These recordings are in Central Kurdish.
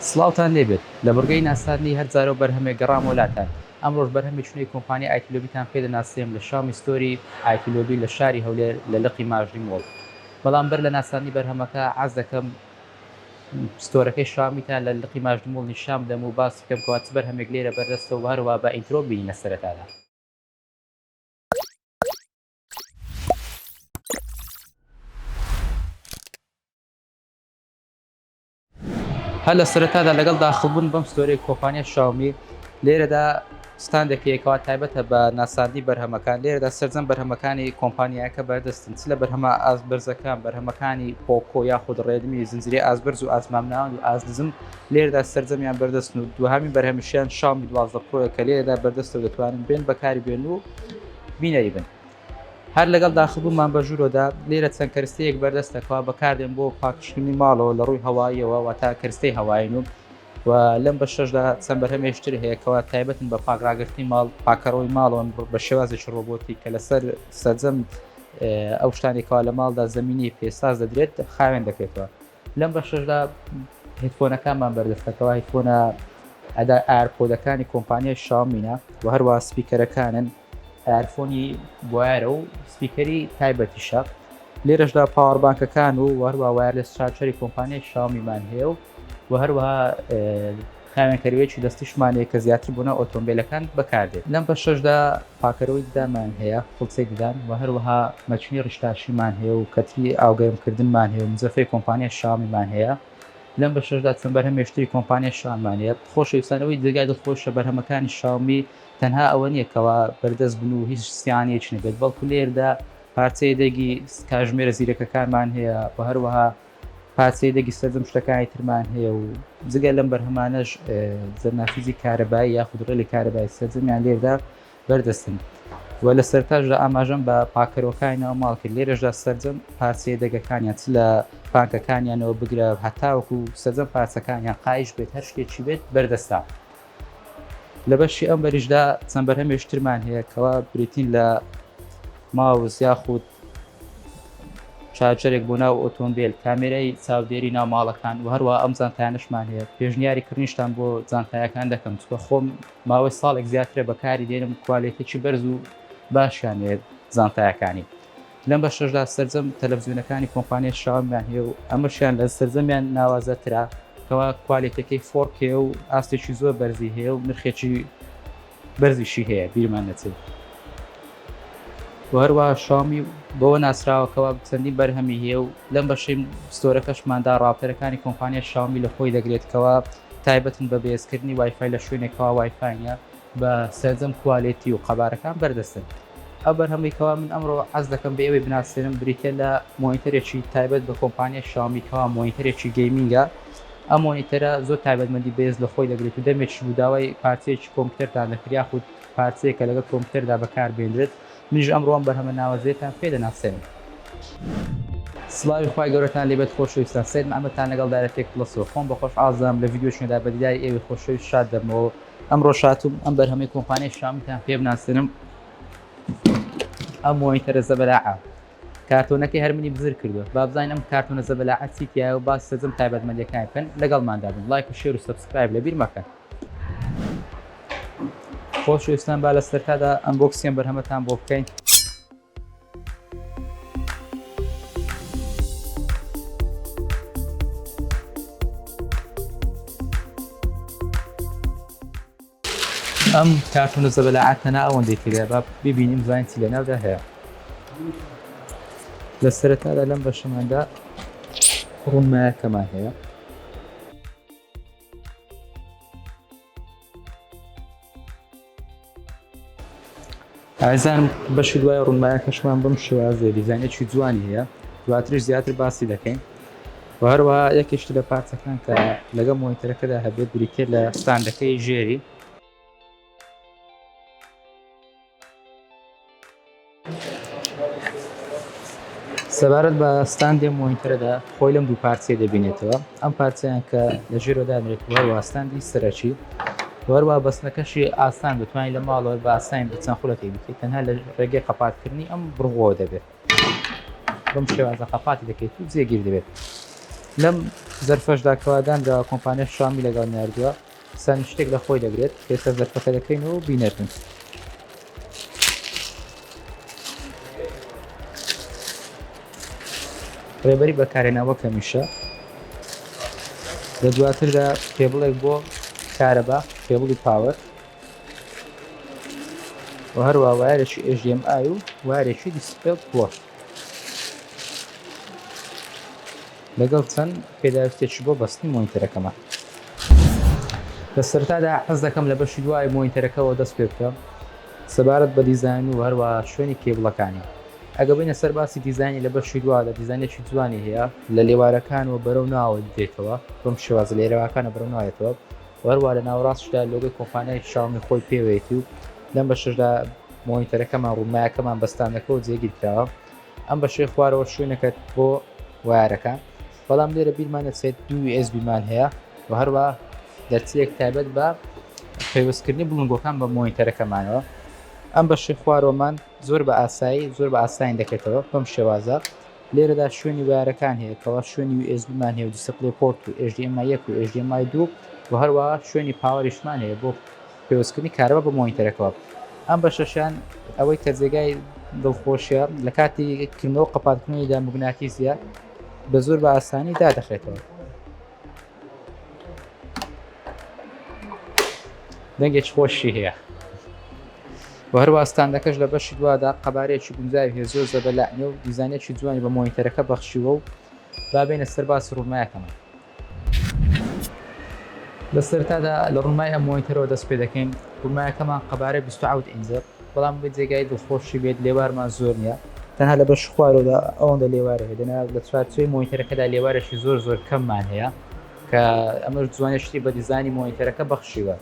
سڵاوتان لێبێت لە بڕگەی ناساندنی هەر جارەو بەرهەمێک گەڕامەوە لاتان ئەمڕۆش بەرهەمێکی نوێی کۆمپانیای ئایتی لۆبیتان پێ دەناسێنم لە شاومی store ی ئایتی لۆبی لە شاری هەولێر لە لقی ماژنی مۆڵ بەڵام بەر لە ناساندنی بەرهەمەکە عەز دەکەم store ەکەی شاومیتان لە لقی ماژنی مۆڵ نیشان بدەم و باس بکەم کەوا چ بەرهەمێک لێرە بەردەستە و هەروەها بە intro بینین لە سەرەتادا. هەر لە سەرەتادا لەگەڵ داخڵبوون بەم store ەی کۆمپانیای شاومی لێرەدا ستاندێک هەیە کەوا تایبەتە بە ناساندنی بەرهەمەکان لێرەدا سەرجەم بەرهەمەکانی کۆمپانیاکە بەردەستن چ لە بەرهەمە ئاست بەرزەکان بەرهەمەکانی پۆکۆ یاخود ڕێدمی زنجیرەی ئاست بەرز و ئاست مامناوەند و ئاست نزم لێرەدا سەرجەمیان بەردەستن و دوهەمین بەرهەمیشیان شاومی 12 Pro یە کە لێرەدا بەردەستە و دەتوانن بێن بەکاری بێن و بینەری بن. هەر لەگەڵ داخڵبوونمان بە ژوورەوەدا لێرە چەند کەرستەیەک بەردەستە کەوا بەکاردێن بۆ پاکژکردنی ماڵەوە لە ڕووی هەواییەوە واتە کەرستەی هەوایین و و لەم بەشەشدا چەند بەرهەمێکی تر هەیە کەوا تایبەتن بە پاک ڕاگرتنی ماڵ پاکەرەوەی ماڵەوەن بە شێوازێکی ڕۆبۆتی کە لەسەر سەرجەم ئەو شتانێک کەوا لە ماڵدا زەمینی پێساز دەدرێت خاوێن دەکرێتەوە لەم بەشەشدا headphone ەکانمان بەردەستە کەوا headphone ە ئەدا AirPod ەکانی کۆمپانیای شاومینە و هەروە speaker ەکانن earphone ی wire ە و speaker ی تایبەتیشە. لێرەشدا power bank ەکان و هەروەها wireless charger ی کۆمپانیای شاومیمان هەیە و و هەروەها خاوێنکەرەوەیەکی دەستیشمان هەیە کە زیاتر بۆ ناو ئۆتۆمبیلەکان بەکاردێت. لەم بەشەشدا پاکەرەوەی ددانمان هەیە، فڵچەی ددان و هەروەها مەکینەی ڕیشتاشیمان هەیە و کەتری ئاوگەرمکردنمان هەیە و مجەفەی کۆمپانیای شاومیمان هەیە. لەم بەشەشدا چەند بەرهەمێکی تری کۆمپانیای شاومیمان هەیە. خۆشەویستان ئەوەی جێگای دڵخۆشە بەرهەمەکانی شاومی تەنها ئەوە نییە کەوا بەردەست بن و هیچ سیانەیەکی نەبێت، بەڵکو لێردا پارچەی دەگی کاژمێرە زیرەکەکانمان هەیە و هەروەها پارچەی دەگی سەرجەم شتەکانی ترمان هەیە و جگە لەم بەرهەمانەش زەرنافیزی کارەبایی یاخود ڕێلی کارەبایی سەرجەمیان لێردا بەردەستن و لە سەرتاشدا ئاماژەم بە پاکەرەوەکانی ناو ماڵ کرد لێرەشدا سەرجەم پارچەیە دەگەکانیان چ لە پانکەکانیانەوە بگرە هەتاوەکو سەرجەم پارچەکانیان قایش بێت هەر شتێکی بێت بەردەستە. لە بەشی ئەم بەریشدا چەند بەرهەمێکی ترمان هەیە کەوا بریتین لە ماوس یاخود charger ێک بۆ ناو ئۆتۆمبیل کامێرای چاودێری ناو ماڵەکان و هەروە ئەم جانتایانشمان هەیە پێشنیاری کڕینیشتان بۆ جانتایەکان دەکەم چکە خۆم ماوەی ساڵێک زیاترە بەکاری دێنم کوالێتێکی بەرز و باشیان هەیە جانتایەکانی. لەم بەشەشدا سەرجەم تەلەفزیۆنەکانی کۆمپانیای شاومیان هەیە و ئەمەشیان لە سەرجەمیان ناوازەترە کەوا کوالێتەکەی 4K و ئاستێکی زۆر بەرزی هەیە و نرخێکی بەرزیشی هەیە بیرمان نەچێت و هەروەها شاومی بەوە ناسراوە کەوا چەندین بەرهەمی هەیە و لەم بەشەی store ەکەشماندا router ەکانی کۆمپانیای شاومی لە خۆی دەگرێت کەوا تایبەتن بە بەهێزکردنی وایفای لە شوێنێکەوە وایفای نیە بە سەرجەم کوالێتی و قەبارەکان بەردەستن. ئەو بەرهەمەی کەوا من ئەمڕۆ حەز دەکەم بە ئێوەی بناسێنم بریتیە لە monitor ێکی تایبەت بە کۆمپانیای شاومی کەوا monitor ێکی gaming ە. ئەم monitor ە زۆر تایبەتمەندی بەهێز لە خۆی دەگرێت و دەمێکیش بوو داوای پارچەیەکی کۆمپیوتەرتان دەکرد یاخود پارچەیەک کە لەگەڵ کۆمپیوتەردا بەکاربێنرێت. منیش ئەمڕۆ ئەم بەرهەمە ناوازەیەتان پێ دەناسێنم. سڵاوی خوای گەورەتان لێبێت خۆشەویستان سەید محمدتان لەگەڵدایە لە تێک پڵەسەوە خۆم بە خۆشحاڵ دەزانم لە ڤیدیۆیەکی نوێدا بە دیداری ئێوەی خۆشەویست شاد دەبمەوە ئەمڕۆش هاتووم ئەم بەرهەمەی کۆمپانیای شاومیتان پێ بناسێنم ئەم monitor ە زەبەلاحە کارتۆنەکەی هەر منی بزر کردووە با بزانین ئەم کارتۆنە زەبەلاحە چی تیایە و باسی سەرجەم تایبەتمەندیەکانی بکەن لەگەڵماندا بن لایک و share و subscribe لەبیر مەکەن خۆشەویستان با لە سەرتادا unboxing ی ئەم بەرهەمەتان بۆ بکەین ئەم کارتۆنە زەبەلاعە تەنها ئەوەندەی تێدایە با ببینیم بزانین چی لەناودا هەیە لە سەرەتادا لەم بەشەماندا ڕوونمایەکەمان هەیە ئازیزانم بەشی دوای ڕوونمایەکەشمان بەم شێوازەیە دیزانێکی جوانی هەیە دواتریش زیاتر باسی دەکەین و هەروەها یەکێکی لە پارچەکان کە لەگەڵ monitor ەکەدا هەبێت بریتە لە ستاندەکەی ژێری سەبارەت بە ستاندی ئەم monitor ەدا خۆی لەم دوو پارچەیە دەبینێتەوە ئەم پارچەیان کە لە ژێرەوە دانرێت و هەروەها ستاندی سەرەکی وەروە بەستنەکەشی ئاسان بتوانین لە ماڵەوە بە ئاسانی بە چەند خولەکێک بکەیت تەنها لە ڕێگەی قەپاتکردنی ئەم بڕغەوە دەبێت. بەم شێوازە قەپاتی دەکەیت و جێگیر دەبێت. لەم زەرفەشدا کەوا دانراوە کۆمپانیای شاومی لەگەڵ ناردووە چەند شتێک لە خۆی دەگرێت ئێستا زەرفەکە دەکەین و بینەر بن. ڕێبەری بەکارهێنان وەک هەمیشە لە دواتردا کێبڵێک بۆ کارەبا cable ی power و هەروە wire ێکی HDMI و wire ێکی display port لەگەڵ چەند پێداویستێکی بۆ بەستنی مۆنیتەرەکەمان. لە سەرەتادا حەز دەکەم لە بەشی دوای مۆنیتەرەکەوە دەست پێ بکەم سەبارەت بە دیزاین و هەروە شوێنی کێبڵەکانی. ئەگە بینە سەر باسی دیزاینی لە بەشی دوادا دیزانێکی جوانی هەیە لە لێوارەکان و بەرەو ناوە دێتەوە بەم شێوازە لێرەواکانە بەرەو ناوێتەوە وەروە لە ناوەڕاستشدا لۆگۆی کۆمپانیای شاومی خۆی پێوەیەتی و لەم بەشەشدا مۆنیتەرەکەمان ڕوونمایەکەمان بە ستاندەکەوە جێگیر کراوە. ئەم بەشەی خوارەوە شوێنەکە بۆ وایەرەکان بەڵام لێرە بیرمان نەچێت دوو USB مان هەیە و هەروە دەرچەیەک تایبەت بە پەیوەستکردنی بڵنگۆکان بە مۆنیتەرەکەمانەوە. ئەم بەشەی خوارەوەمان زۆر بە ئاسایی زۆر بە ئاسانی دەکرێتەوە بەم شێوازە. لێرەدا شوێنی وایەرەکان هەیە کەوا شوێنی USB مان هەیە و display port و HDMI 1 و HDMI 2 و هەروەها شوێنی power یشمان هەیە بۆ پەیوەستکردنی کارەبا بە مۆنیتەرەکەوە. ئەم بەشەشیان ئەوەی کە جێگای دڵخۆشیە لە کاتی کردنەوە قەپاتکردنیدا موگناتیسیە بە زۆر بە ئاسانی دادەخرێتەوە. دەنگێکی خۆشی هەیە و هەروە ستاندەکەش لە بەشی دوادا قەبارەیەکی گونجاوی هەیە زۆر زەبەلاح نیە و دیزانێکی جوانی بە مۆنیتەرەکە بەخشیوە و با بێینە سەر باسی ڕوونمایەکەمان. لە سەرەتادا لە ڕوونمای ئەم مۆنیتەرەوە دەست پێ دەکەین. ڕوونمایەکەمان قەبارەی 27 ئینجە، بەڵام بۆی جێگای دڵخۆشی بێت لێوارمان زۆر نییە، تەنها لە بەشی خوارەوەدا ئەوەندە لێوار هەیە، دەنا لە چوارچێوەی مۆنیتەرەکەدا لێوارێکی زۆر زۆر کەممان هەیە کە ئەمەش جوانیەکی بە دیزانی مۆنیتەرەکە بەخشیوە.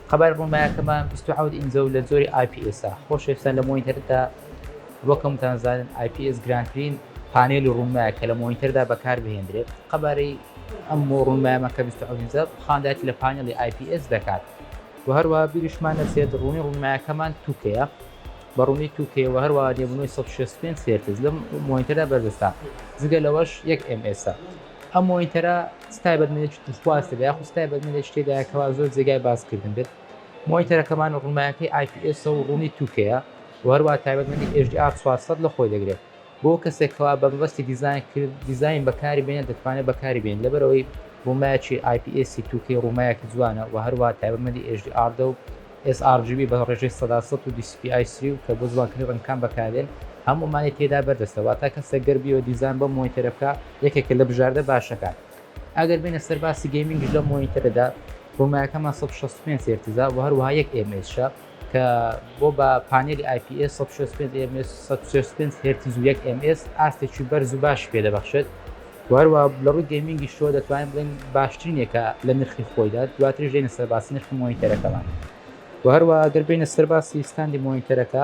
قەبارەی ڕوونمایەکەمان 27 ئینجە و لە جۆری IPS ە. خۆشەویستان لە مۆنیتەردا وەک هەمووتان زانن IPS گرانترین پانێل و ڕوونمایە کە لە مۆنیتەردا بەکاربهێندرێت. قەبارەی ئەم ڕوونمایەمان کە 27 ئینجە خاوەندارێتی لە پانێڵی IPS دەکات و هەروەها بیریشمان نەچێت ڕوونی ڕوونمایەکەمان 2K یە بە ڕوونی 2K و هەروەها نێبوونەوەی 165 هێرتز لەم مۆنیتەردا بەردەستە. جگە لەوەش یەک MS ە. ئەم مۆنیتەرە چ تایبەتمەندێکی دڵخواز تێدایە یاخود چ تایبەتمەندێکی تێدایە کەوا زۆر جێگای باسکردن بێت؟ مۆنیتەرەکەمان ڕوونمایەکەی IPS ە و ڕوونی 2K یە و هەروەها تایبەتمەندی HDR 400 لە خۆی دەگرێت. بۆ کەسێک کەوا بە مەبەستی دیزاین کرد دیزاین بەکاری بێنێت دەتوانێت بەکاری بێنێت لەبەرئەوەی ڕوونمایەکی IPS 2K ڕوونمایەکی جوانە و هەروەها تایبەتمەندی HDR دە و sRGB بە ڕێژەی 100% و DCI-P3 و کە بۆ جوانکردنی ڕەنگەکان بەکاردێن هەموو ئەمانەی تێدا بەردەستە واتە کەسێک گەر بیەوێت دیزاین بەم مۆنیتەرە بکا یەکێکە لە بژاردە باشەکان. ئەگەر بێینە سەر باسی gaming یش لەم مۆنیتەرەدا ڕوونمایەکەمان 165 هێرتزە و هەروەها یەک MS شە کە بۆ بە پانێلی IPS 165 MS 165 هێرتز و یەک MS ئاستێکی بەرز و باشی پێدەبەخشێت و هەروەها لە ڕووی gaming یشەوە دەتوانین بڵێین باشترینێکە لە نرخی خۆیدا دواتریش دێینە سەر باسی نرخی مۆنیتەرەکەمان و هەروەها گەر بێینە سەر باسی ستاندی مۆنیتەرەکە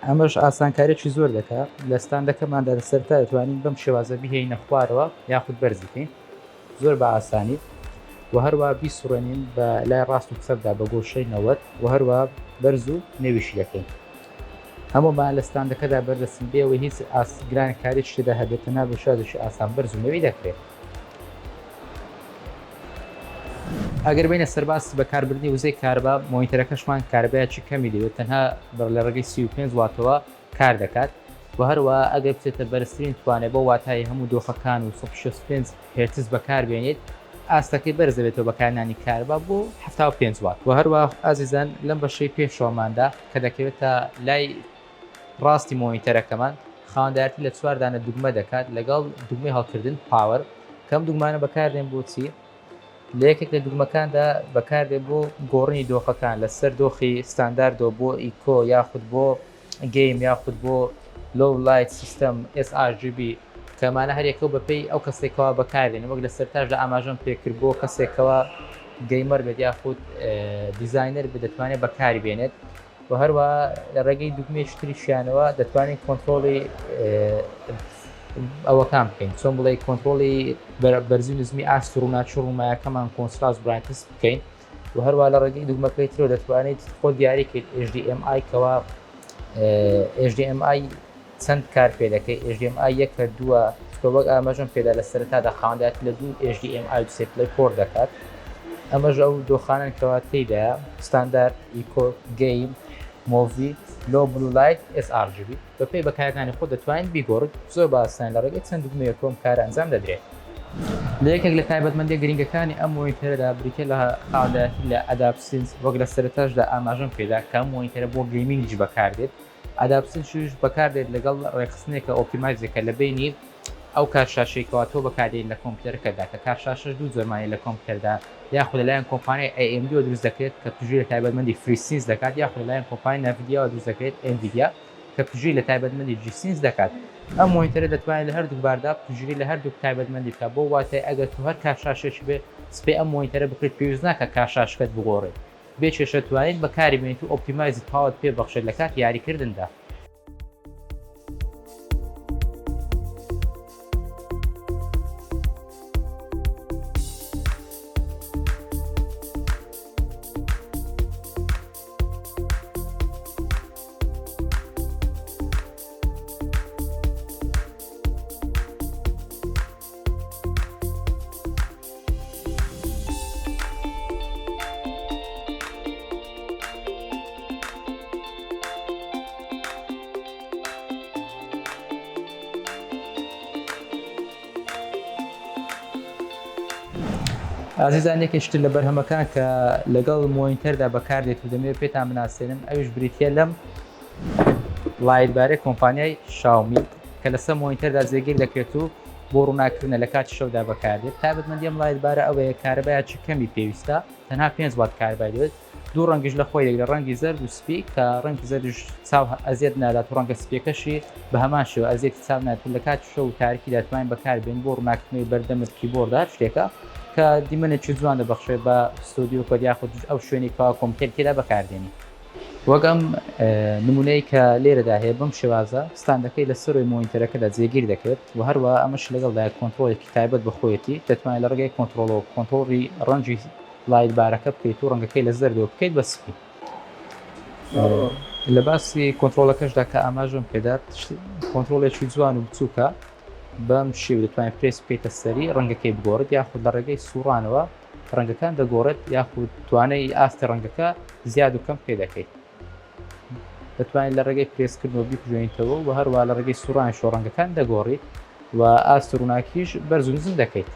ئەمەش ئاسانکاریی زۆر دەکات لە ستاندەکەماندا لە سەرتا دەتوانین بەم شێوازە بهێینە خوارەوە یاخود بەرزی کەین زۆر بە ئاسانی و هەروە بیسوڕێنین بە لای ڕاست و چەپدا بە گۆشەی 90 و هەروە بەرز و نەویشی دەکەین هەموومان لە ستاندەکەدا بەردەستن بێەوە هیچ گرانکاری شتێدا هەبێت تەنها بە شێوازێکی ئاسان بەرز و نەوی دەکرێت. ئەگەر بینە سەر باسی بەکاربردنی وزەی کارەبا مۆنیتەرەکەشمان کارەبایەکی کەمی دەوێت تەنها بە لە ڕێگەی 35 واتەوە کار دەکات و هەروە ئەگەر بچێتە بەرزترین توانێ بۆ واتای هەموو دۆخەکان و 165 هێرتز بەکاربێنیت ئاستەکەی بەرز دەبێتەوە بەکارنانی کارەبا بۆ 75 وات و هەروە ئازیزان لەم بەشەی پێشەوەماندا کە دەکەوێتە لای ڕاستی مۆنیتەرەکەمان خاوەندارێتی لە چوار دانە دوگمە دەکات لەگەڵ دوگمەی هەڵکردن power کەم دوگمانە بەکاردێن بۆچی لە یەکێک لە دوگمەکاندا بەکاردێ بۆ گۆڕینی دۆخەکان لەسەر دۆخی ستانداردەوە بۆ eco یاخود بۆ game یاخود بۆ low light system sRGB کە ئەمانە هەریەکەو بەپێی ئەو کەسێکەوە بەکاردێن وەک لە سەرتاشدا ئاماژەم پێکرد بۆ کەسێکەوە gamer بێت یاخود دیزاینەر بێت دەتوانێت بەکاری بێنێت و هەروە لە ڕێگەی دوگمەیەکی تریشیانەوە دەتوانین کۆنترۆڵی ئەوەکان بکەین چۆن بڵێ کۆنترۆڵی بەرزی نزمی ئاست ڕووناکی ڕوومایەکەمان contrast brightness بکەین و هەروە لە ڕێگەی دوگمەکەی ترەوە دەتوانیت خۆ دیاری کرد HDMI کەوا HDMI. چەند کار پێ دەکەی HDMI یەکە دووە چونکە وەک ئاماژەم پێدا لە سەرەتادا خاوەندایەتی لە دوو HDMI و display port دەکات ئەمەش ئەو دۆخانەن کەوا تێیدایە standard eco game movie low blue light sRGB بەپێی بەکارهێنانی خۆت دەتوانیت بیگۆڕیت زۆر بە ئاسانی لە ڕێگەی چەند دوگمەیەکەوە ئەم کارە ئەنجام دەدرێت. لە یەکێک لە تایبەتمەندیە گرنگەکانی ئەم مۆنیتەرەدا بریتیە لە خاوەندایەتی لە AdaptiveSync وەک لە سەرەتاشدا ئاماژەم پێدا کە ئەم مۆنیتەرە بۆ gaming یش بەکاردێت AdaptiveSync یش بەکاردێت لەگەڵ ڕێکخستنێکە optimize ێکە لە بەینی ئەو کارت شاشەی کەوا تۆ بەکاردێنی لە کۆمپیوتەرەکەتدا کە کارت شاشەش دوو جۆرمان هەیە لە کۆمپیوتەردا یاخود لەلایەن کۆمپانیای AMD وە دروست دەکرێت کە پشتگیری لە تایبەتمەندی FreeSync دەکات یاخود لەلایەن کۆمپانیای Nvidia وە دروست دەکرێت Nvidia کە پشتگیری لە تایبەتمەندی G-Sync دەکات. ئەم مۆنیتەرە دەتوانێت لە هەردووک باردا پشتگیری لە هەردووک تایبەتمەندی بکات بەو واتایە ئەگەر تۆ هەر کارت شاشەیەکی بێ سپەی ئەم مۆنیتەرە بکڕیت پێویست ناکات کارت شاشەکەت بگۆڕیت بێ کێشە توانیت بەکاری بێنیت و optimize ی تەواوت پێ بەخشێت لە کاتی یاریکردندا. ئازیزان یەکێکی تر لە بەرهەمەکان کە لەگەڵ مۆنیتەردا بەکاردێت و دەمەوێت پێتان بناسێنم ئەویش بریتە لەم light bar ەی کۆمپانیای شاومی کە لەسەر مۆنیتەردا جێگیر دەکرێت و بۆ ڕووناکردنە لە کاتی شەودا بەکاردێت تایبەتمەندی ئەم light bar ە ئەوەیە کارەبایەکی کەمی پێویستە تەنها 5 وات کارەبای دەوێت دوو ڕەنگیش لە خۆی دەگرێت ڕەنگی زەرد و سپی کە ڕەنگی زەردیش چاو ئەزیەت نادات و ڕەنگە سپیەکەشی بە هەمان شێوە ئەزیەتی چاو نادات و لە کاتی شەو و تاریکیدا دەتوانین بەکاربێنین بۆ ڕووناکردنەوەی بەردەمت کیبۆرد هەر شتێکە کە دیمەنێکی جوان دەبەخشێت بە ستۆدیۆکەت یاخود ئەو شوێنی کەوا کۆمپیوتەری تێدا بەکاردێنی. وەک ئەم نمونەی کە لێرەدا هەیە بەم شێوازە ستاندەکەی لە سەرۆی مۆنیتەرەکەدا جێگیر دەکرێت و هەروەها ئەمەش لەگەڵدایە کۆنتڕۆڵێکی تایبەت بە خۆیەتی دەتوانێت لە ڕێگای کۆنتڕۆڵەوە کۆنتڕۆڵی ڕەنگی light bar ەکە بکەیت و ڕەنگەکەی لە زەردەوە بکەیت بە سپی. لە باسی کۆنتڕۆڵەکەشدا کە ئاماژەم پێدا کۆنتڕۆڵێکی جوان و بچووکە بەم شێوە دەتوانێت پرێس بکەیتە سەری ڕەنگەکەی بگۆڕیت یاخود لە ڕێگەی سوڕانەوە ڕەنگەکان دەگۆڕێت یاخود توانای ئاستی ڕەنگەکە زیاد و کەم پێ دەکەیت دەتوانیت لە ڕێگەی پرێسکردنەوە بیکوژێنیتەوە و هەروە لە ڕێگەی سوڕان شۆڕەنگەکان دەگۆڕیت و ئاست ڕووناکیش بەرز و نزم دەکەیت.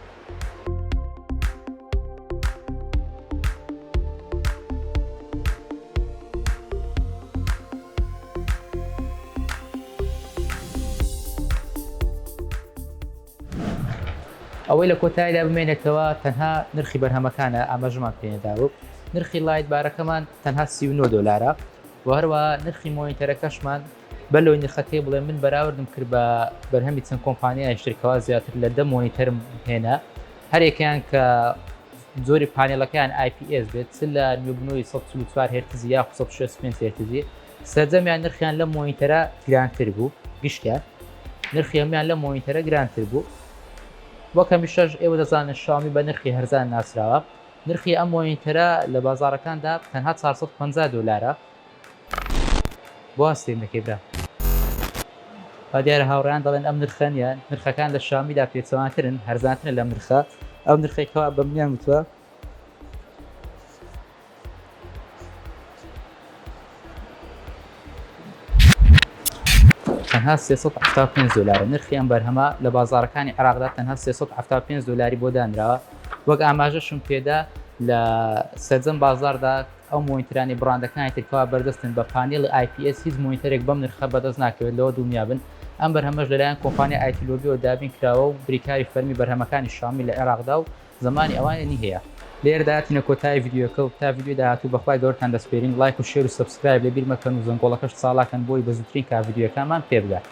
ئەوەی لە کۆتاییدا بمێنێتەوە تەنها نرخی بەرهەمەکانە ئاماژەمان پێنەداوە نرخی light bar ەکەمان تەنها 39 دۆلارە و هەروە نرخی مۆنیتەرەکەشمان بەر لەوەی نرخەکەی بڵێم من بەراوردم کرد بە بەرهەمی چەند کۆمپانیایش تر کەوا زیاتر لە دە مۆنیتەرم هێنا هەرێکیان کە جۆری پانێڵەکەیان IPS بێت چ لە نوێبنەوەی 144 هێرتزی یاخود 165 هێرتزی سەرجەمیان نرخیان لەم مۆنیتەرە گرانتر بوو گشتیان نرخی هەموان لەم مۆنیتەرە گرانتر بوو وەک هەمیشەش ئێوە دەزانن شاومی بە نرخی هەرزان ناسراوە نرخی ئەم مۆنیتەرە لە بازاڕەکاندا تەنها 450 دۆلارە بۆ سەیر دەکەی برا با دیارە هاوڕێیان دەڵێن ئەم نرخە نییە نرخەکان لە شامیدا پێچەوانترن هەرزانترن لەم نرخە ئەو نرخێک کەوا بە منیان وتووە تەنها 375 دلارە نرخی ئەم بەرهەمە لە بازارەکانی عێراقدا تەنها 375 دلاری بۆ دانراوە وەک ئاماژەشم پێدا لە سەرجەم بازاردا ئەو مۆنیتەرانی بڕاندەکانی تر کەوا بەردەستن بە پانێڵی IPS هیچ مۆنیتەرێک بەم نرخە بەدەست ناکەوێت لەوە دڵنیابن ئەم بەرهەمەش لەلایەن کۆمپانیای ئایتی لۆبیەوە دابین کراوە و بریکاری فەرمی بەرهەمەکانی شاومی لە عێراقدا و زەمانی ئەوانی هەیە. لێرەدا هاتینە کۆتایی ڤیدیۆکە و تا ڤیدیۆی داهاتوو بەخوای گەورەتان دەسپێرین ڵایک و share و subscribe لەبیر مەکەن و زەنگۆڵەکەش چالاکەن بۆی بە زووترین کات ڤیدیۆکانمان پێ بگات.